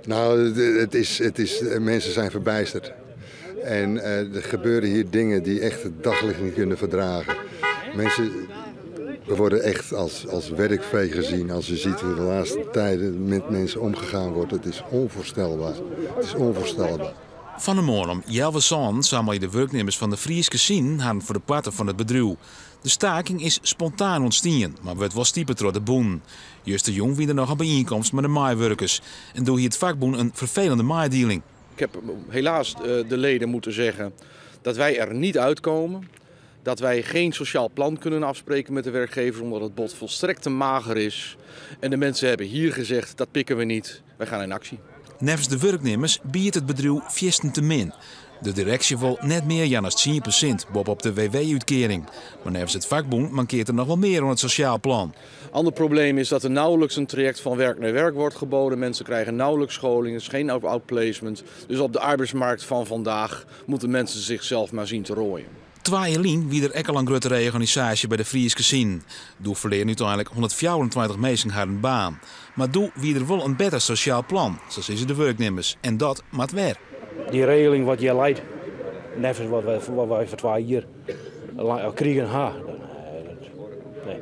Nou, het is, mensen zijn verbijsterd. En er gebeuren hier dingen die echt het daglicht niet kunnen verdragen. Mensen, we worden echt als werkvee gezien. Als je ziet hoe de laatste tijden met mensen omgegaan wordt. Het is onvoorstelbaar. Het is onvoorstelbaar. Fan 'e moarn om 6.30 sammelje de wurknimmers fan de Fryske Sinen harren foar de poarte fan it bedriuw. De staking is spontaan ûntstien, mar wurdt wol stipe troch de bûn. Justerjûn wie der noch in byienkomst mei de meiwurkers. En doe hie it fakbûn in ferfelende meidieling. Ik heb helaas de leden moeten zeggen dat wij er niet uitkomen. Dat wij geen sociaal plan kunnen afspreken met de werkgevers omdat het bod volstrekt te mager is. En de mensen hebben hier gezegd: dat pikken we niet, wij gaan in actie. Neffens de wurknimmers biedt it bedriuw fierstente min. De direksje wol net mear jaan as 10% boppe-op de WW-útkearing. Mar neffens it fakbûn mankearret der noch wol mear oan it sosjaal plan. Ander probleem is dat er nauwelijks een traject van werk naar werk wordt geboden. Mensen krijgen nauwelijks scholing, er is geen outplacement. Dus op de arbeidsmarkt van vandaag moeten mensen zichzelf maar zien te rooien. 2 jier lyn wie der ek al in grutte reorganisaasje by de Fryske Sinen. Doe ferlearen úteinlik 124 minsken harren baan. Mar doe wie der wol in better sosjaal plan, sa sizze de wurknimmers. En dat moat wer. Dy regeling wat hjir leit, neffens wat wy foar 2 jier krigen ha. Nee.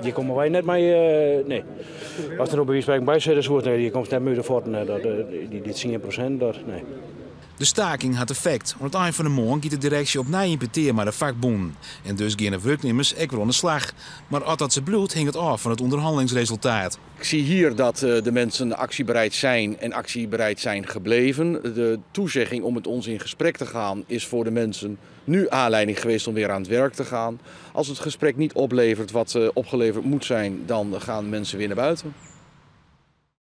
Hjir komme wy net mei, nee. As der no by wize fan spreken by sitte soe, nee, dy komt net mear út de fuotten. Dat, dy 10%, dat, nee. De staking hat effekt. Oan it ein fan de moarn giet de direksje opnij yn petear mei de fakbûnen. En dus geane de wurknimmers ek wer oan de slach. Mar oft dat sa bliuwt, hinget ôf fan it ûnderhannelingsresultaat. Ik zie hier dat de mensen actiebereid zijn en actiebereid zijn gebleven. De toezegging om met ons in gesprek te gaan is voor de mensen nu aanleiding geweest om weer aan het werk te gaan. Als het gesprek niet oplevert wat opgeleverd moet zijn, dan gaan mensen weer naar buiten.